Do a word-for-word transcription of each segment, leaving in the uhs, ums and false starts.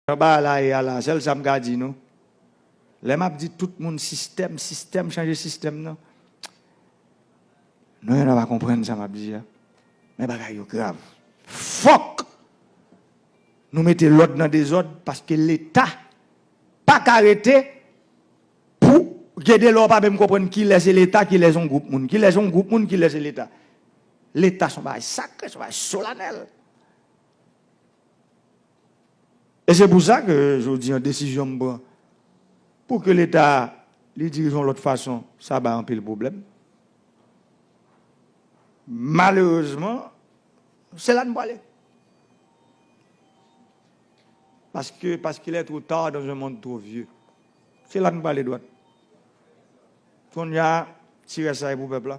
Jan bagay la ye a la, sèl sa m ka di nou, lè m ap di tout moun sistèm, sistèm, chanje sistèm nan, nou youn pa konprann sa m ap di a. Men bagay yo grav. Fòk nou mete lòd nan dezòd paske Leta pa ka rete pou gen de lè w pa menm konprann kilè se Leta, kilè se yon gwoup moun, kilè se yon gwoup moun, kilè se Leta. Leta se yon bagay sakre, se yon bagay solanèl. E se pou sa ke jodi an desizyon m pran pou ke Leta li dirije yon lòt fason, sa bay anpil pwoblèm. Malerezman, se la n prale. Parce que, parce qu'il est trop tard dans un monde trop vieux. Se la n prale dwat. Kounye a, ti rès sa e pou pèp la.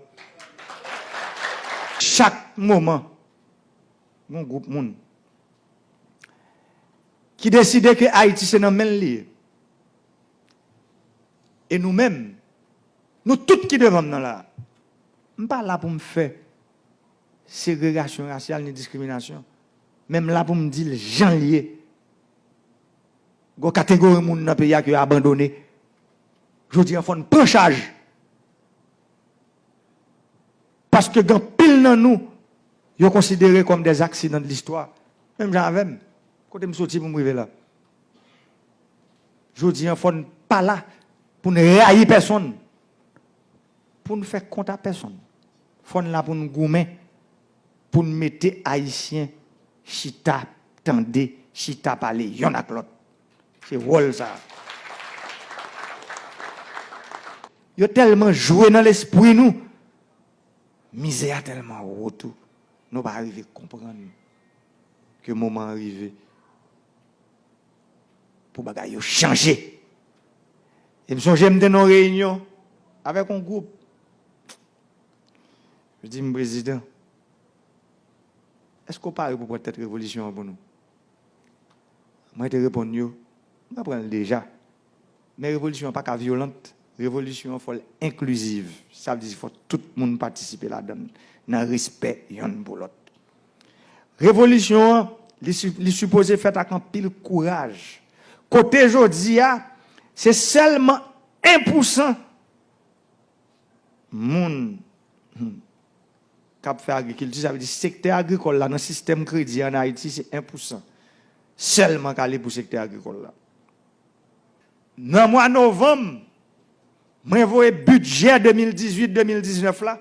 Chak moman, yon gwoup moun ki deside ke Ayiti se nan men l li ye. E nou menm, nou tout ki devan m nan la, m pa la pou m fè segregasyon rasyal ni diskriminasyon, men m la pou m di l jan l ye. Gen kategori moun nan peyi a ke yo abandone. Jodi an, fò n pran chaj. Paske gen anpil nan nou, yo konsidere kòm des accidents de l'histoire. Menm jan avè m, kote m soti pou m rive la. Jodi an, fò n pa la pou n rayi pèsonn, pou n fè kont a pèsonn. Fò n la pou n goumen, pou n mete Ayisyen chita tande, chita pale yonn ak lòt. Se wòl sa. Yo tèlman jwe nan lespri nou. Mizè a tèlman wo tou, nou pa rive konprann ke moman an rive pou bagay yo chanje. E m sonje m te nan yon reyinyon avèk yon gwoup. Yo di m, "Prezidan, èske w pare pou pran tèt revolisyon an pou nou?" Mwen te reponn yo, "Mwen pran l deja." Men revolisyon an pa ka vyolant. Revolisyon an fò l enkliziv. Sa vle di fò tout moun patisipe ladan l, nan respè yonn pou lòt. Revolisyon an, li, si- li sipoze fèt ak anpil kouraj. Kote jodi a, se sèlman en pou san moun, hmm, k ap fè agrikilti, sa vle di sektè agrikòl la nan sistèm kredi an Ayiti, se en pou san sèlman k ale pou sektè agrikòl la. Nan mwa novanm, mwen voye bidjè de mil dizuit de mil diznèf la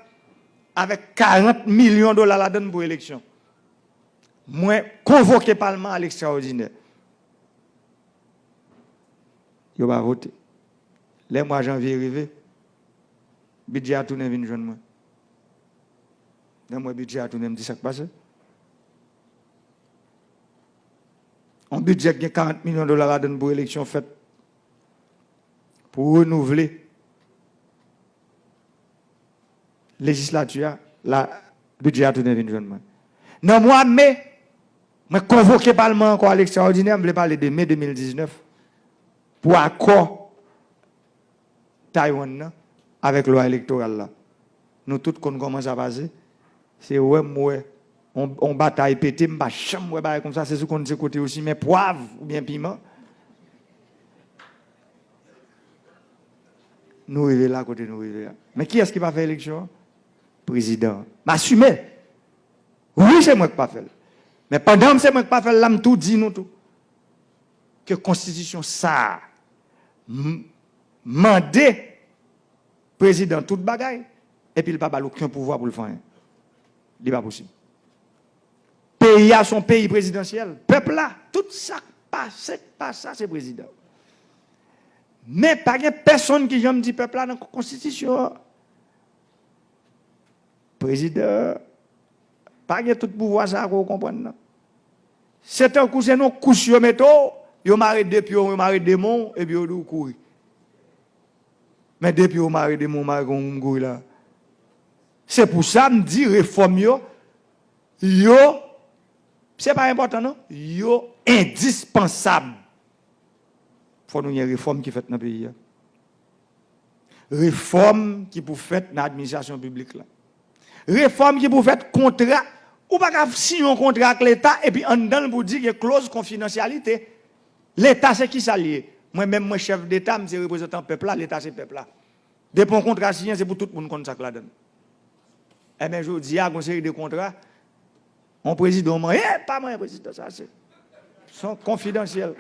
avèk karant milyon dola ladan l pou eleksyon. Mwen konvoke palman a lekstraòdinè. Yo pa vote. Lè mwa janvye rive, bidjè a tounen vin jwenn mwen. Lè m wè bidjè a tounen, m di, "Sa k pase?" Yon bidjè ki gen karant milyon dola ladan l pou eleksyon fèt, pou renouvle lejislati a, la, bidjè a tounen vin jwenn mwen. Nan mwa me, mwen konvoke palman ankò a lekstraòdinè, m vle pale de me de mil diznèf, pou akò Taiwan nan avèk lwa elektoral la. Nou tout konn kòman sa pase. Se wè m wè on, on batay pete, m pa janm wè bagay konsa, se sou konn se kote yo simen pwav oubyen piman. Nou rive la kote nou rive a. Men kiyès ki pa fè eleksyon an? Prezidan an. M asime. Wi, se mwen k pa fè l. Men pandan se mwen k pa fè l la, m tou di nou tou ke konstitisyon sa a m- mande prezidan tout bagay, epi l pa ba l okenn pouvwa pou l fè anyen. Li pa posib. Peyi a se yon peyi prezidansyèl. Pèp la, tout sa k pase, k pa sa, se prezidan. Men pa gen pèsonn ki janm di pèp la nan konstitisyon an, prezidan pa gen tout pouvwa sa a ke w konprann nan. Se tankou se nan kous yo mete w, yo mare de pye w, yo mare de men w, epi yo di w kouri. Men de pye w mare, de men w mare, kòman m kouri la? Se pou sa m di refòm yo, yo, se pa enpòtan non, yo endispansab. Fò nou gen refòm ki fèt nan peyi a. Refòm ki pou fèt nan administrasyon piblik la. Refòm ki pou fèt kontra. Ou pa ka siyen yon kontra ak Leta epi anndan l pou di gen kloz konfidansyalite. Leta se kisa l ye? Mwen menm, mwen chèf deta, m se reprezantan pèp la, Leta se pèp la. Depi yon kontra siyen, se pou tout moun konn sa k ladan l. Enben, jodi a, gen yon seri de kontra, yon prezidan manyen, pa manyen prezidan sa, se, se konfidansyèl.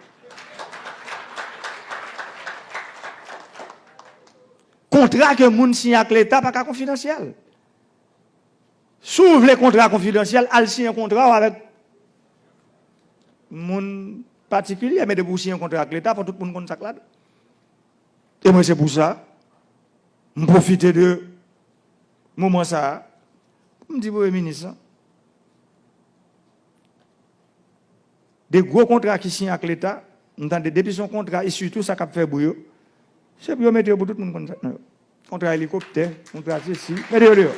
Kontra ke moun siyen ak Leta pa ka konfidansyèl. Si w vle kontra konfidansyèl, al siyen kontra w avèk moun patikilye, men depi w siyen kontra ak Leta, fò tout moun konn sa k ladan. E mwen, se pou sa, m pwofite de moman sa a pou m di Premye Minis lan, de gwo kontra ki siyen ak Leta, m tande depi se yon kontra, e sitou sa k ap fè bri yo, se pou yo mete yo pou tout moun konn sa k nan yo. Kontra elikoptè, kontra sesi, mete yo deyò.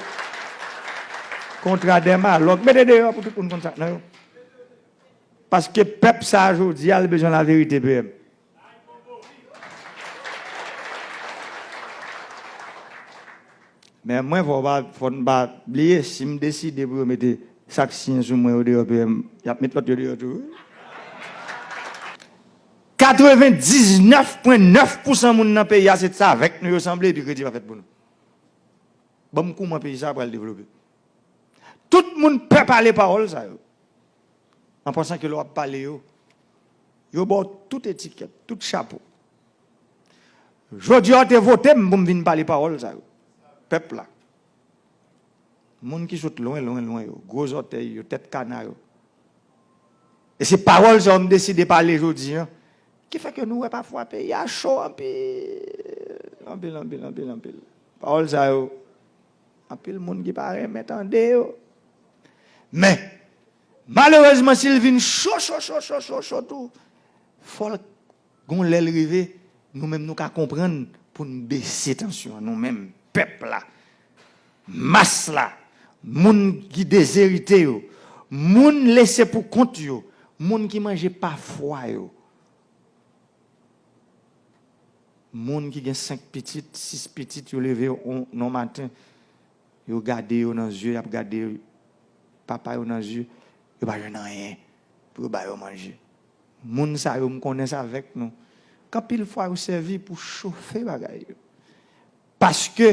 Kontra dèmalòg, mete deyò pou tout moun konn sa k nan yo. Paske pèp sa a jodi a, l bezwen laverite, P M. Men mwen, fò pa, fò n pa bliye, si m deside pou yo mete sa k siyen sou mwen yo deyò, P M, y ap met lòt yo deyò tou, wi. Katrevendiznèf pwen nèf pousan moun nan peyi a, se avèk nou yo sanble, epi kredi pa fèt pou nou. Ban m kouman peyi sa a pral devlope. Tout moun pè pale pawòl sa yo, an pansan ke lè w ap pale yo, yo ba w tout etikèt, tout chapo. Jodi a, w te vote m pou m vin pale pawòl sa yo. Pèp la. Moun ki sot lwen, lwen, lwen yo, gwo zòtèy yo, tèt kana yo. E se pawòl sa yo m deside pale jodi a. Ki fè ke nou wè pafwa peyi a cho anpil. Anpil, anpil, anpil, anpil. Pawòl sa yo, anpil moun ki pa renmen tande yo. Men, malerezman, si l vin cho, cho, cho, cho, cho, cho tou, fò l gon lè l rive, nou menm nou ka konprann pou n bese tansyon an, nou menm, pèp la, mas la, moun ki dezerite yo, moun lese pou kont yo, moun ki manje pa fwa yo. Moun ki gen senk pitit, sis pitit, yo leve yon, yon maten, yo gade yo nan zye, y ap gade papa yo nan zye, yo pa jwenn anyen pou yo ba yo manje. Moun sa yo, m konnen sa avèk nou. Anpil fwa, yo sèvi pou chofe bagay yo. Paske